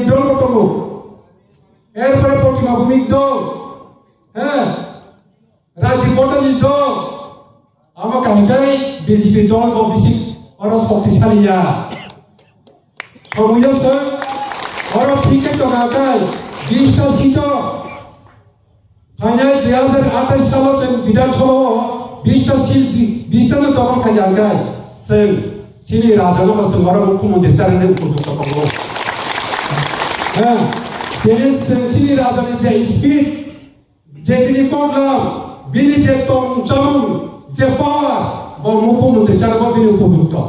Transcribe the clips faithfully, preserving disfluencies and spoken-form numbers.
dol bo tongo. Erpore Protima Bhumik dol. He. Rajiv Bhattacharya dol. Amo kaham khe B J P dol bo bisi oro shoktisali ya. Somoyo se oro thik khe tonga kai bista seat o. Thanai dui hajar athais salo chwng Bidhan Sabha o bista seat, bista no dokhol khaijak kai chwng chini raja no chwng oro mukhyamantri charwknai upojukto tongo. Hwnkhe chini raja ni je speed, je bini koklam, bini je tong chamung, je power, bo mukhyamantri charwknai bini upojukto.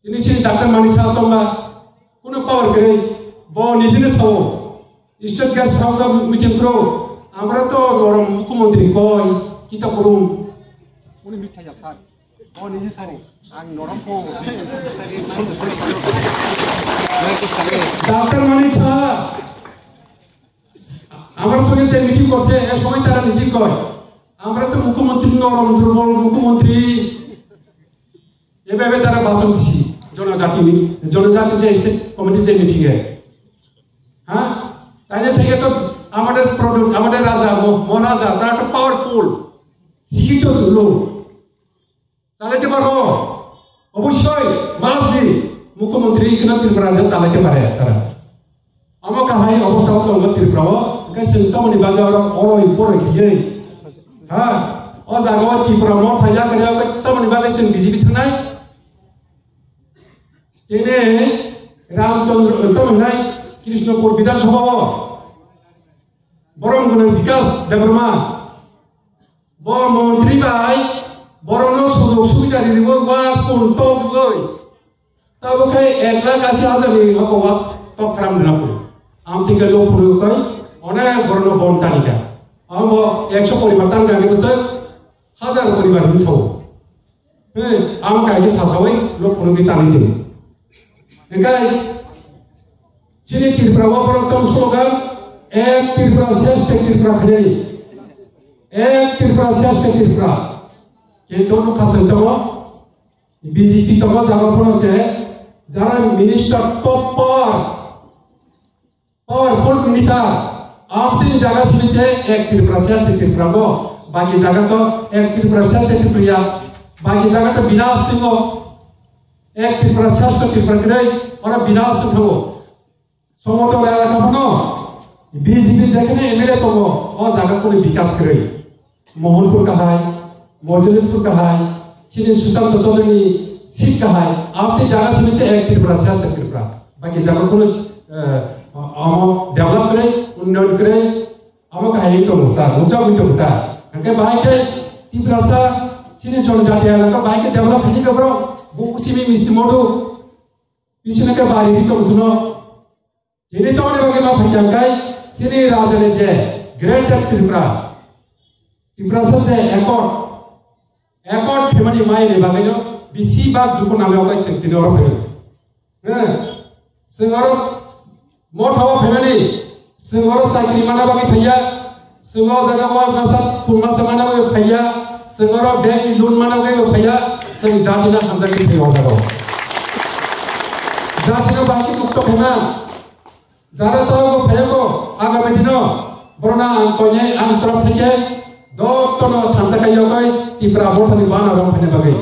Tini sini Doctor Manik Saha tongma, kuno power kwrwi, bo nijini sao. State guest house of meeting pro, amra to norom mukhyamantri koi, kita kurum. Uni mitha ya sir. Bo niji sao. Ang norom ko. Doctor Manik Saha, amar songe je meeting korche, e somoy tara niji koi. Amra to mukhyamantri norom durbol mukhyamantri. এভাবে তারা ভাষণ দিছি জনজাতি মি-, জনজাতি যে state committee যে মিটিং এ, হ্যাঁ, তাইলে থেকে তো আমাদের প্রডু-, আমাদের রাজা ম-, মহারাজা তারা একটা পাওয়ারফুল শিক্ষিত লোক, চালাইতে পারবো। অবশ্যই মাস দি মুখ্যমন্ত্রী এখানে ত্রিপুরা রাজ্য চালাইতে পারে তারা। Omo kahai obostha o tongo Tripura o, hwnkhe chwng tamoni bagwi oro oroi poroi khiyui, ha, o jaga o Tripura motha yakari o tamoni bagwi chwng B J P thangnai? Tini Ramchandra, tamoni nai Krishnapur Bidhan Sabha o borom gwnang Bikas Debbarma, bo montri bai borokno sujog subida rinwi wa kun togwi. Tabuk khe ek lakh asi hajar ni oko wa tok kram dina puri. Amtwi khe lok phuru kai onek borokno bon tani kha. Amo ekso poribar tani kha khe bwswk hazar poribar hinwi sao. He, amo kai khe sasawi lok phuru khe tani khe. Hwnkhe chini Tripura o borok tong slogan, Ek Tripura Shreshtha Tripura khainani. Ek Tripura Shreshtha Tripura. Kintu nukha chwng tongo. B J P tongo jaga phano se, jara minister top power, powerful minister, amtini jaga simi se Ek Tripura Shreshtha Tripura bo, baki jaga to Ek Tripura Shreshtha Tripura ya, baki jaga to binas singo, Ek Tripura Shreshtha Tripura kwrwi, oro binas sing thango. Somoto elaka phano B J P jekhene M L A tongo, o jaga kunu bikas kwrwi. Mohanpur kahai, Mojolispur kahai, chini Sushanta Chaudhary ni seat kahai, amtwi jaga simi se Ek Tripura, Shreshtha Tripura. Baki jaga kunu, eh, amo develop kwrwi, unnayan kwrwi, amo kahai tongo ta, nukjagwi tongo ta. Hwnkhe bahai khe Tiprasa chini jonojati elaka bahai khe develop hini khe borok, buku simi misti modu, bisino khe bari ri tong suno. Tini tongni bagwi ma phaikha hwnkhe chini raja ni je Greater Tripura, Tiprasa je accord, accord khaimani mai ni bagwi no bisi bak duku nangwi okai chwng tini oro phaiwi. He, chwng oro motha o phaimani, chwng oro chakri mana bagwi phaiya, Chwng o jaga o masa, kun masa mana bai phaiya, chwng oro bank ni loan mana bai phaiya, chwng jati no hamjagwi phaiya o jaga o. Jati no bahai khe mukto khaima. Jara ta o phaiya ko, agami dino, borok no ang koinai ang torop thai khe, dotto no thansa khai yogoi, Tipra Motha ni bana rok phaina bagwi.